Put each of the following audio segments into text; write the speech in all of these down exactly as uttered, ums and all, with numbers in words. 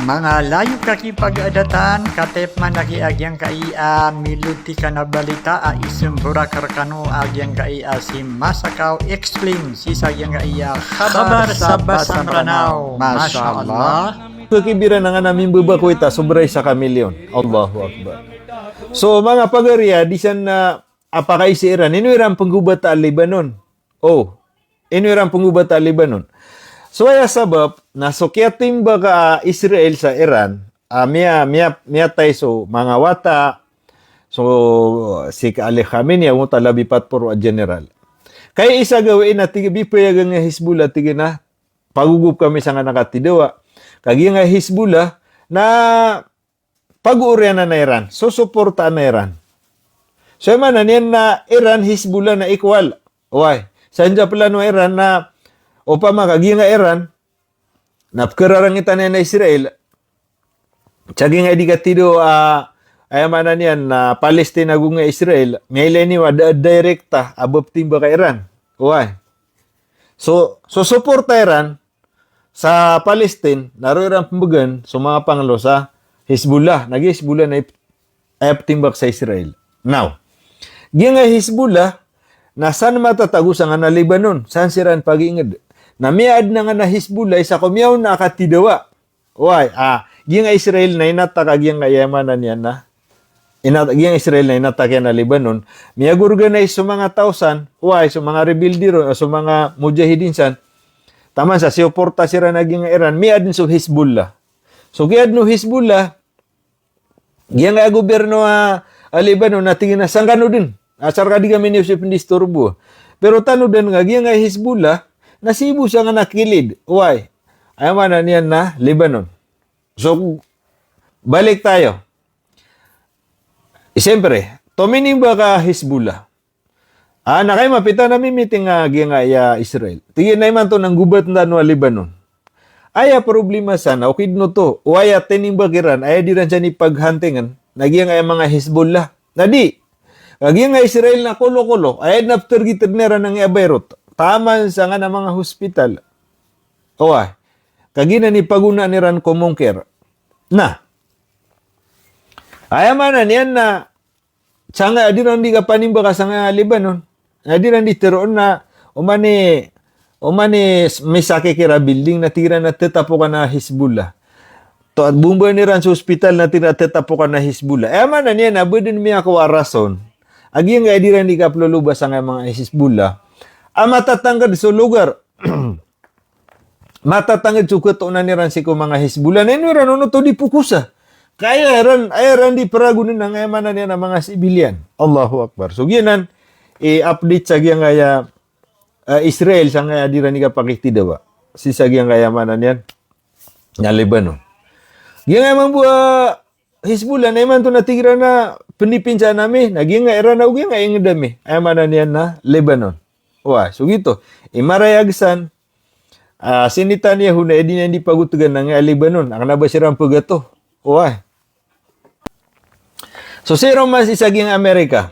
Manga layo ka ki pagadatan, katep man aki a giyangkai a miloti ka na balita a isembor akn rkano a giyangkai a si Masakaw Explain, sii sa giyangkai a Khabar sa Basang Ranaw. Masha Allah. Kakibiran angkanan a mimbebako ita, sobra isa ka milyon. Allahu Akbar. So, manga pagari a, di san na a pakaisa iran, ino iran pnggobat a Lebanon? O, ino iran pnggobat a Lebanon? So aya sabap na so kiyatimbak a Israel sa Iran, a, miya, miya, miyatay so manga wata, so si Ali Khamenei, ago ta labi pat poro a general. Kay isa gawii na tig a bipayagan nga Hezbollah, tig iyan a pagogop kami sangkanan a katidawa. Kagiya nga Hezbollah na pagoriyan a Iran, sosoportaan a Iran. So aya maana niyan na Iran, Hezbollah na equal. Oway, sa anda plano a Iran na opama kagiya nga Iran na pkhararangitan iyan a Israel, sa giya nga di katidawa, aya maana niyan na Palestine ago nga Israel, miyailay niyo a da a direkta a ba ptimbak a Iran. Oway. So, sosoporta iran sa Palestine, na roo iran pmbgan so manga panglo sa Hezbollah. Na giya Hezbollah na ip-, aya ptimbak sa Israel. Now, giya nga Hezbollah, na san matatago sangkanan a Lebanon, san siran pagiingd. Na miyaadn angkanan a Hezbollah, isa ko miyaona a katidawa. Oway, a, giya nga Israel na inatak a giya nga, aya maana niyan na, ina-, giya nga Israel na inatak iyan a Lebanon, miyag-organize so manga taw san, oway, so manga rebelde ron, so manga mujahidin san, taman sa siyoporta siran a giya nga Iran, miyaadn so Hezbollah. So kiyaadn o Hezbollah, giya nga gobyerno a, a Lebanon na tig iyan a sangkano dn. Asar ka di kami niyo sii pndisturbo. Pero tano dn nga giya nga Hezbollah, na sii bo sangkanan a kilid. Oway. Aya maana niyan na Lebanon. So, balik tayo. Siyempre, tominimbak a Hezbollah. A, na kay mapita na mimiting a giya nga aya Israel. Tig iyan a imanto na nggobatn tano a Lebanon. Aya problema san, okit oto, o aya tinimbak iran, aya di ran san ipaghantingn, na giya nga aya manga Hezbollah. Na di, kagiya nga Israel na kolokolo, aya dn a ptargetn iran angkaya Beirut. Taman sangkanan a manga hospital. Oway, kagiya na nipagonaan iran ko mongker. Na, aya maana niyan na, sangkaya di ran di kapanimbaka sangkaya Lebanon. Na di ran di tharoon na, oman i, oman i s-, misakikira building na tig iran a tatapokan a Hezbollah. To, bombahan iran so hospital na tig iran a tatapokan a Hezbollah. Aya maana niyan na ba dn miyakowa a rason a giya nga di ran di kaploloba sangkaya manga Hezbollah a matatangkd so lugar. Matatangkd so katonan iran sii ko manga Hezbollah, na ino iran onoto di pokosa. Ka aya ran, aya ran di pragonan angkaya maana niyan a manga civilian. Allahu Akbar. So giyanan i update sa giya nga aya, eh, Israel sangkaya di ran di kapakitidawa sii sa giya nga aya maana niyan na Lebanon. Giya nga aya mambo a Hezbollah na imanto na tig iran a pndipinsaan ami, na giya nga Iran ago giya nga ingd ami. Aya maana niyan na Lebanon. Oway, so giyoto. I marayag san, a, si Netanyahu na aya di niyan di pagotgan angkaya Lebanon, a kna ba siran pgato. Oway. So sii ron man sii sa giya nga Amerika.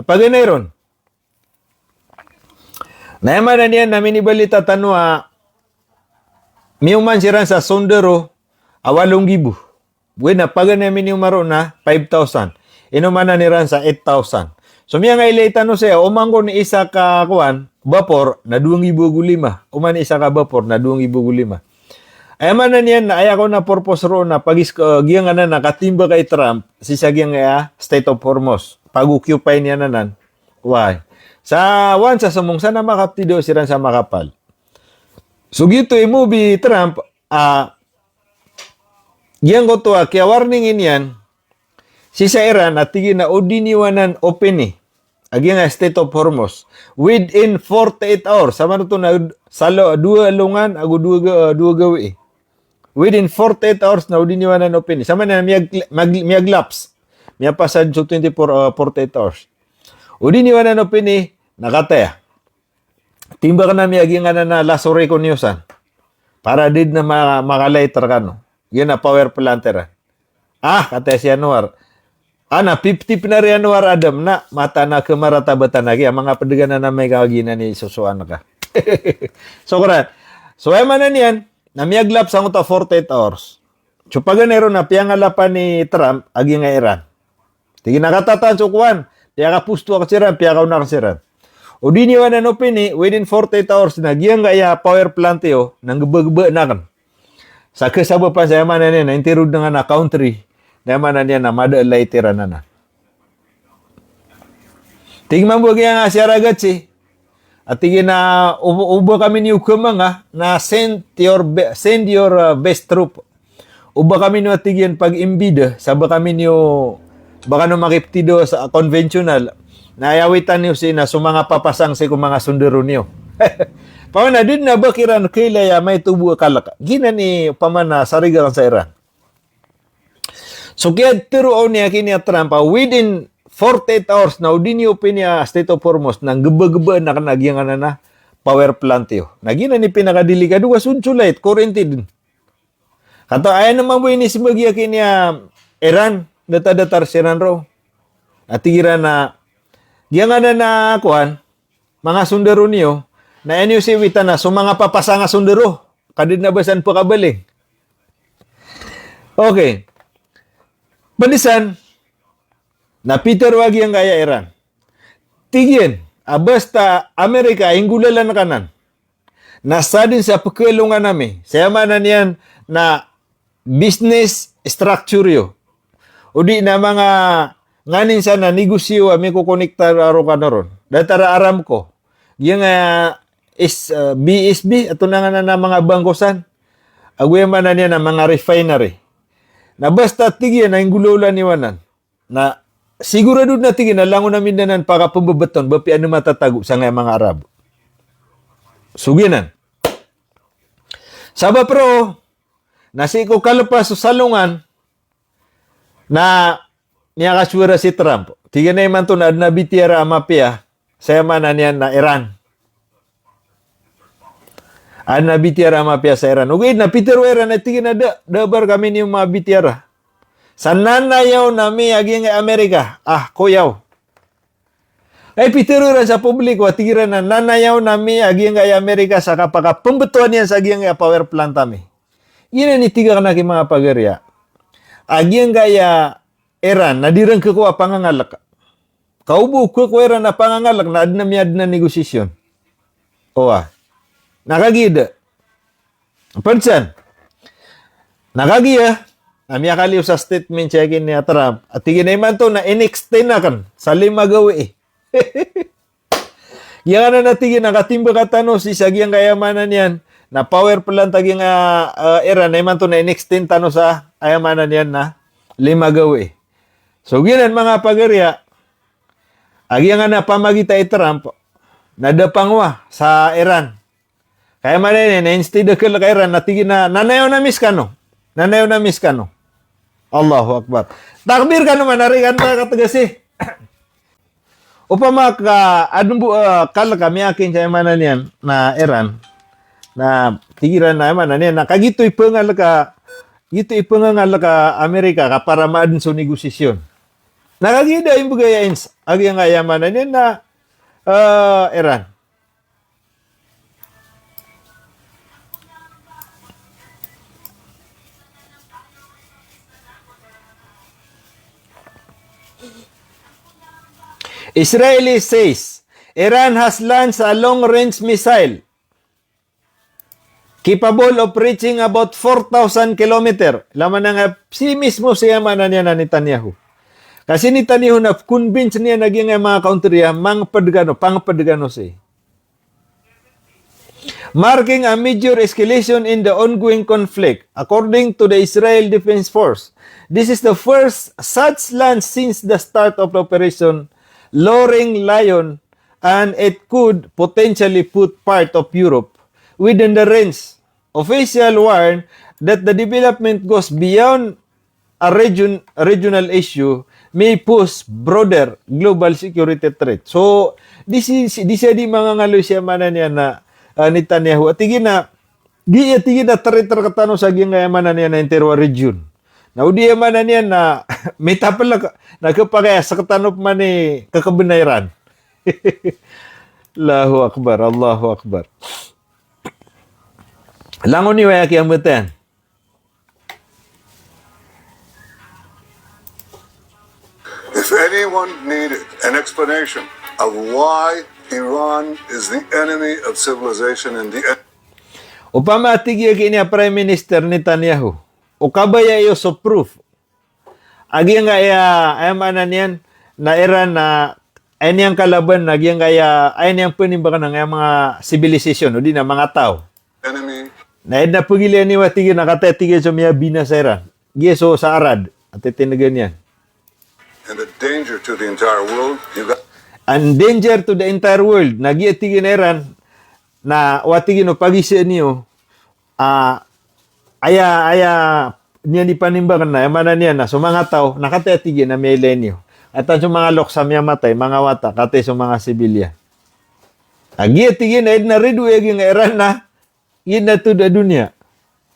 Paganay ron. Na aya maana niyan na minibalita tano a miyoman siran sa sondaro a walo nggibo. Oway, na paganay a miniyoman roo na five thousand. Inomanan iran sa eight thousand. So miyangailay tano saya, oman kon isa ka kowan, bapor, na dowa nggibo ago lima. Oman isa ka bapor, na dowa nggibo ago lima. Aya maana niyan na aya kon a purpose roo na pagis-, eh, giya nga anan a katimbaka i Trump sii sa giya nga aya Strait of Hormuz. Pag-occupy niyan anan. Oway. Sa once a somong san na makaptidaw siran sa makapal. So giyoto i move i Trump, a, giyangkoto a kiya-warning iyan sii sa Iran a tig iyan a o di niyo anan openi a giya nga Strait of Hormuz within forty-eight hours. Samanoto na sa lo-, dowa alongan ago dowa ga-, dowa gawii. Within forty-eight hours na o di niyo anan openi. Samanan na miyag-, mag-, miyag-lapse. Miyapasad so twenty-four, uh, forty-eight hours. O di niyo anan openi, na kataya. Timbak na miyaginganan a laso reko niyo san. Para di dn a ma-, makalaiter kano. Giya na power plant iran. Ah, kataya si Anwar. Ah, na fifty pn ari Anwar Adam na, mataan a khamarata batan aki, a manga pd ka anan a miyakagiya anan i sosoan ka. Sokran. So, aya maana niyan, na miyag-lapse angkoto a forty-eight hours. So paganay ron na piyangalapan i Trump a giyangkaya Iran. Tig iyan a katataan so kowan, piyakaposto akn siran, piyakaona akn siran. O di niyo anan opini, within forty-eight hours na giyangkaya power plant iyo na nggebageba akn. Sa kasabapan sa aya maana niyan na intiro dn anan a country, na aya maana niyan na mada a light iran anan. Tig mambo a giyangkaya si Aragachi, a tig iyan a o-, o ba kami niyo kemanga, na send your be-, send your, uh, best troop. O ba kami niyo, a tig iyan, pag-imbida, sa ba kami niyo, ba kano makiptido sa conventional, na aya awitan iyo sii na so manga papasang sii ko manga sondaro niyo. Paman a di dn a ba kiran kailaya maito bo a kalk. Giyanan i opama na sarigan sa Iran. So kiyatero aw niyan a kini a Trump a within forty-eight hours na o di niyo opini a Strait of Hormuz na nggebageba akn a giyangkanan a power plant iyo. Na giyanan i pinakadelikado ka so dn so light, kurinti dn. Katawan, aya mambo inisembag iyan a kini a Iran, datar-datar siran roo. A tig iran a giyangkanan a kowan, manga sondaro niyo, na aya niyo sii witan na so manga papasang a sondaro. Ka di dn a ba san pekabaling. Okay. Pd san, na pitero a giyangkaya Iran. Tig iyan a basta Amerika a inggolalan ka anan, na sadn sa pekelongan ami, sa aya maana niyan na business structure iyo, o di na manga nganin san a negosyo a mikokonekta roo kano ron. Datar a Aramco, giyangkaya is, uh, B S B, antonaa nganan a manga bangko san. Ago aya maana niyan na manga refinery. Na basta tig iyan a inggolalan iyo anan, na sigurado na tig iyan a langon ami dn anan pakapembebeton, ba piya dn matatago sangkaya manga Arab. So giyanan. Sabap roo, na sii ko kalepas o salongan, na miyakasowara si Trump. Tig iyan a imanto na adn a bitiyara a mapiya, sa aya maana niyan na Iran. Adn a bitiyara a mapiya sa Iran. Ogaid na pitero o Iran a tig iyan a da, da a ba rkami niyo mabitiyara. Sa nanayawn ami a giyangkai Amerika. Ah, koyaw. Ay pitero iran sa publiko a tig iran a nanayawn ami a giyangkai Amerika sa kapakapembetowan iyan sa giyangkai power plant ami. Giyanan i tig akn a ki manga pagari a, a giyangkai Iran na di ran khakowa pangangalek. Ka o bo khakowa iran a pangangalek na adn a miyadn a negosasyon. Owa. Na kagiya da. Ped san. Na kagiya, na miyakaliyo sa statement sii kini a Trump. A tig iyan a imanto na in-extend akn sa lima gawii. Giyangkanan a tig iyan a katimbaka tano sii sa giyangkai aya maana niyan na power plant a giyangkai, eh, Iran, na imanto na in-extend tano sa aya maana niyan na lima gawii. So giyanan manga pagari a, a giyangkanan a pamagita i Trump na da pangowa sa Iran. Ka aya maana niyan na instead a khalek a Iran na tig iyan a nanayawn ami skano. Nanayawn ami skano. Allahu Akbar. Takbir kano man a rigan ba katgasi. Opama ka adn bo, eh, kalek a miyakin sa aya maana niyan na Iran. Na tig iran a aya maana niyan na kagiya oto i pangalek a, giyoto i pangangalek a Amerika ka para maadn so negosasyon. Na kagiya da imbegay a ins, a giyangkai aya maana niyan na, eh, Iran. Israeli says Iran has launched a long-range missile capable of reaching about four thousand kilometer. Ilay man a nga sii mismo sii aya maana niyan a Netanyahu. Ka si Netanyahu na convince niyan a giyangkai manga country a mangped kano, pangped kano sii. Marking a major escalation in the ongoing conflict, according to the Israel Defense Force. This is the first such launch since the start of the Operation Roaring Lion, and it could potentially put part of Europe within the range. Official warn that the development goes beyond a region, a regional issue may pose broader global security threat. So, di si, di si, di mangangaloy sii aya maana niyan na, ah, Netanyahu. A tig iyan a, di, a tig iyan a threat rektano sa giyangkai aya maana niyan na entire a region. Na o di aya maana niyan na mitapelek, na khapakay a sektano pman i kekeben a Iran. Allahu Akbar, Allahu Akbar. Langon iyo aya kiyambetan. If anyone needed an explanation of why Iran is the enemy of civilization and the en- Opama a tig iyan a Prime Minister Netanyahu, o kabaya iyo so proof a giyangkaya, aya maana niyan na Iran na aya niyan kalaban na giyangkaya, aya niyan penimbang na aya manga civilization, odi na manga taw. Enemy. Na aya den a pegilaya niyo a tig iyan a kataya tig iyan so miyabinasa iran. Giya so sa Arad a titindegen iyan. And a danger to the entire world. You got And danger to the entire world. Na giya tig iyan a Iran, na o tig iyan o pagisaan iyo, a, aya, aya niyan di panimbang na, aya maana niyan na so manga taw, na kataya tig iyan a miyailay niyo. Atan so manga loks a miyamatay, manga wata, kataya so manga civilian. A giya tig iyan a aya den a ridoay a giyangkaya Iran na, ino na tod a doniya.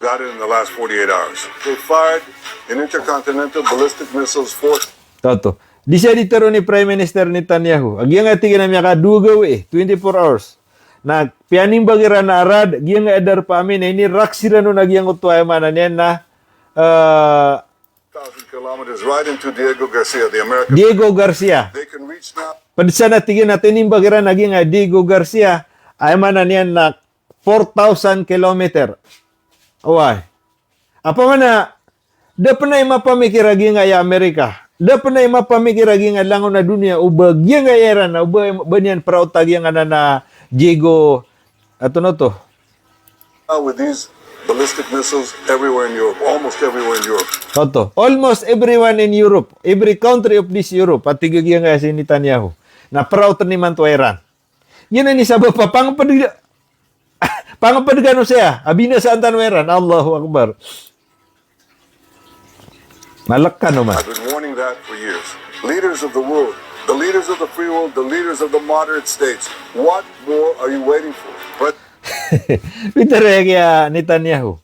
Got it in the last forty-eight hours. They fired an intercontinental ballistic missiles four. Toto. Di siya di tero ni Prime Minister Netanyahu a giyangkaya tig iyan a miyakadowa gawii, twenty-four hours. Na piyanimbang iran a Arad, giyangkaya darpa ami na inirarak siran on a giyangkoto a aya maana niyan na, eh, thousand kilometers right into Diego Garcia, the American Diego Garcia. They can reach now. Ped san a tig iyan a tinimbang iran a giyangkaya Diego Garcia, aya maana niyan na four thousand kilometer. Oway. Opama na, da pen a mapamikir a giyangkaya Amerika. Da pen a mapamikir a giyangkaya langon a doniya, o ba giyangkaya Iran, o ba, ba niyan proud a giyangkaya na Diego, antonaa oto? Uh, with these ballistic missiles everywhere in Europe, almost everywhere in Europe. Oto, almost everyone in Europe, every country of this Europe, a tig a giyangkaya si Netanyahu. Na proud imanto a Iran. Giyanan i sabap a pangped, pangped kano saya a binasaan tano a Iran. Allahu Akbar. Malek kano man. I've been warning that for years. Leaders of the world, the leaders of the free world, the leaders of the moderate states, what more are you waiting for? Pret- Pitharo iyan a Netanyahu.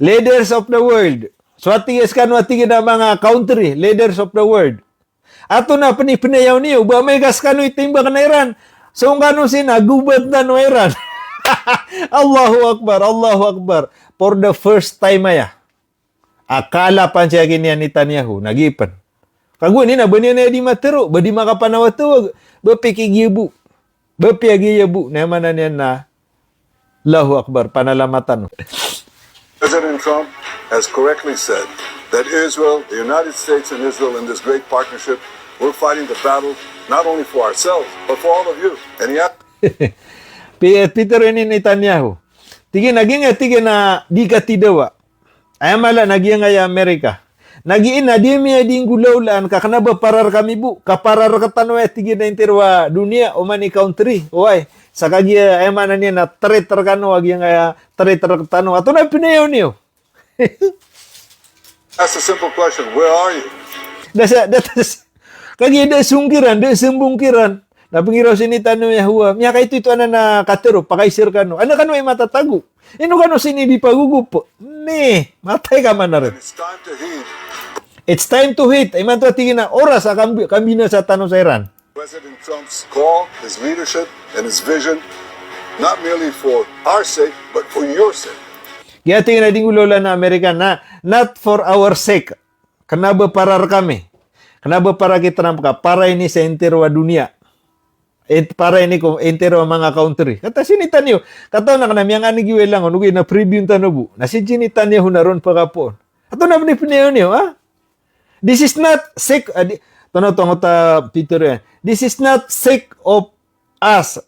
Leaders of the world. So a tig iyan sekano a tig iyan a manga country, leaders of the world. Antonaa pen i penayaw niyo, ba amay ka sekano i timbang na Iran. So ngkano sii na gobat tano a Iran. Allahu Akbar, Allahu Akbar. For the first time aya a kaalapan siya kiniyan Netanyahu, na gipen. Kagiya niyan na ba niyan aya di matero, ba di makapanawatawag, ba pikigiya bo. Ba piyagiya bo, na aya maana niyan na Allahu Akbar, panalamatan. President Trump has correctly said that Israel, the United States and Israel in this great partnership, we're fighting the battle not only for ourselves, but for all of you. And he has Pi-, pitharo ini Netanyahu. Tig iyan a giyangkaya tig iyan a di katidawa. Aya mala na giyangkaya Amerika. Na giya na di miya di nggolawlaan ka kena ba para rekami bo. Ka para rekatano aya tig iyan a intiro a doniya, oman i country. Oway. Sa kagiya aya maana niyan na traitor kano a giyangkaya traitor rekatano. Antonaa penayaw niyo. That's a simple question. Where are you? Da sa, da tas, kagiya da song kiran, da sembong kiran. Na pengiraw si Netanyahu a miyakaito ito anan a katero, pakaisir kano. Anan kano i matatago. Ino kano sii di pagogop. Ni, matay ka man a ren. It's time to heed. It's time to heed. Imanto a tig iyan a oras a kambi-, kambinasa tano sa Iran. President Trump's call, his leadership, and his vision, not merely for our sake, but for your sake. Giya tig iyan a di nggolawlaan a Amerika na, not for our sake. Kena ba para rekami. Kena ba para ki Trump ka, para ini sa intiro a doniya. It, para ini ko, intiro a manga country. Katii si Netanyahu, katawan aken a miyanganeg i walang, o nogi na preview tano bo. Na si Netanyahu na ron pakapoon. Antonaa pen i penayaw niyo, ha? This is not sake, ah, di, tano tong ta Peter, eh. This is not sake of us,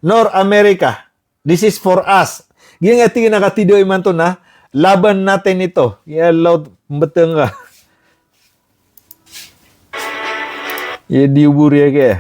nor America. This is for us. Giyangkaya tig iyan a katidawa imanto na laban natin ito. Ya Lord, mbeteng ka. Ya di obor iyan kaya.